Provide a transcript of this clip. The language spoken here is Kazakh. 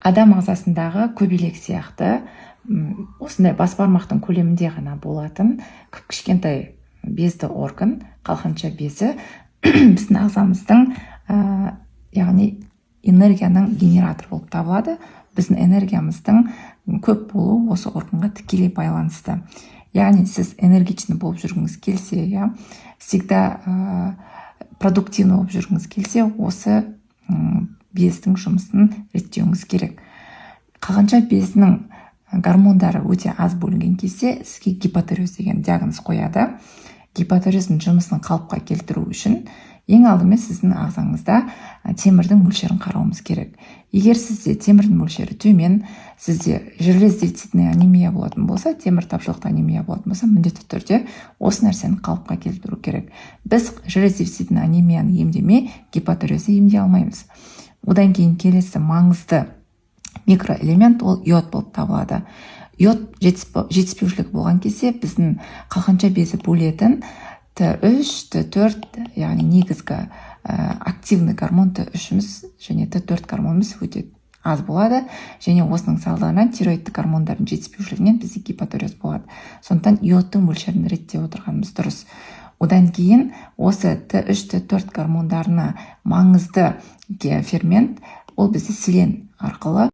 Адам ағзасындағы көбелек сияқты, осындай бас бармақтың көлемінде ғана болатын кіп кішкентай безді орган, қалқанша безі, біздің ағзамыздың, яғни энергияның генераторы болып табылады. Біздің энергиямыздың көп болуы осы органға тікелей байланысты. Яғни сіз энергичный болып жүргіңіз келсе, иә, всегда продуктивный болып жүргіңіз келсе, осы бездің жұмысын реттеуіңіз керек. Қалқанша безінің гормондары өте аз бөлінген кезде сізге гипотиреоз деген диагноз қояды. Гипотиреоздың жұмысын қалыпқа келтіру үшін ең алдымен сіздің ағзаңызда темірдің мөлшерін қарауымыз керек. Егер сізде темірдің мөлшері төмен, сізде железодефицитный анемия болатын болса, темір тапшылықты анемия болатын болса, міндетті түрде осы нәрсені қалыпқа келтіру керек. Біз железодефицитный анемияны емдемей, гипотиреозды емдей алмаймыз. Одан кейін келесі маңызды микроэлемент ол йод болып табылады. Йод жетіспеушілігі болған кезде біздің қалқанша безі бөлетін Т3, Т4, яғни негізгі активный гормон Т3-іміз және Т4 гормонымыз өте аз болады және осының салдарынан, тироидтік гормондардың жетіспеушілігінен бізде гипотиреоз болады. Сондықтан йодтың мөлшерін реттеп отырғанымыз дұрыс. Одан кейін осы Т3, Т4 гормондарына маңызды фермент ол бізде селен арқылы